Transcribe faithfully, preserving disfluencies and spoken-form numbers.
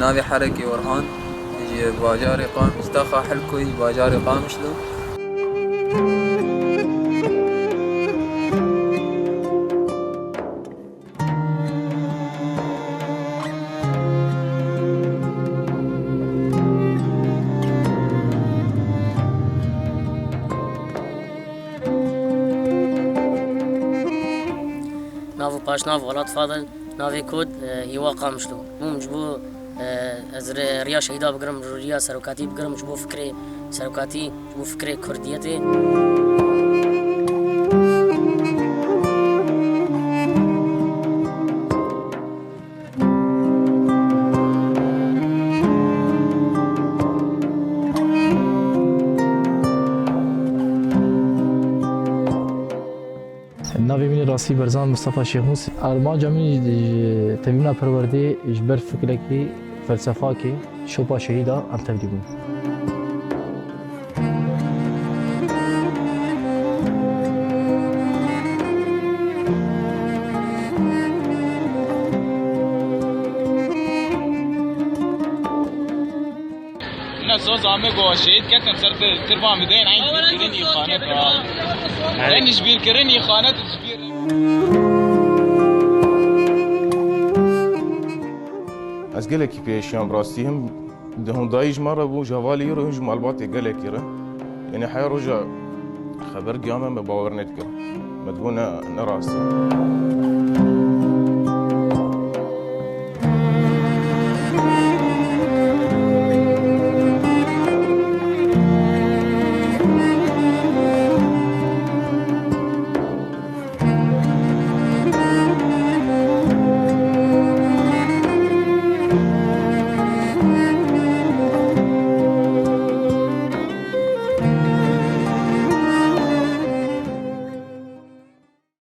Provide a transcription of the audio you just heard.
Navê Herekê Orhan, ji bajarê Qam-, Stexa Helkoyê, bajarê Qamişlo. Nav û paşnav Welat Fadil, navê kod, e, Hîwa Qamişlo. Hûn ji bo, e, ez rê-, riya şehîda bigirim, riya serokatî bigirim, ji bo fikrê serokatî, ji bo fikrê kurdiyetê. Navê min rastî Berzan Mustafa Şêxmûs. Armanca min ji tevîna perwerdê ji ber fikrekî felsefakê şopa şehîda em tevlî bûn. Ne soz ame go şehîd ketin ser ti-, tirvan mi deyin eyn bîrkirin îxanet ra. Eyn ji bîrkirin îxanet ji bîr. Ez gelekî pêşiyam rastî him di hûn dayî ji me re bû, ji hevalê îro him ji malbatê gelekî re. Yanî heya roja xeber giya me, me bawer nedikir. Me dibû ne, ne rast e.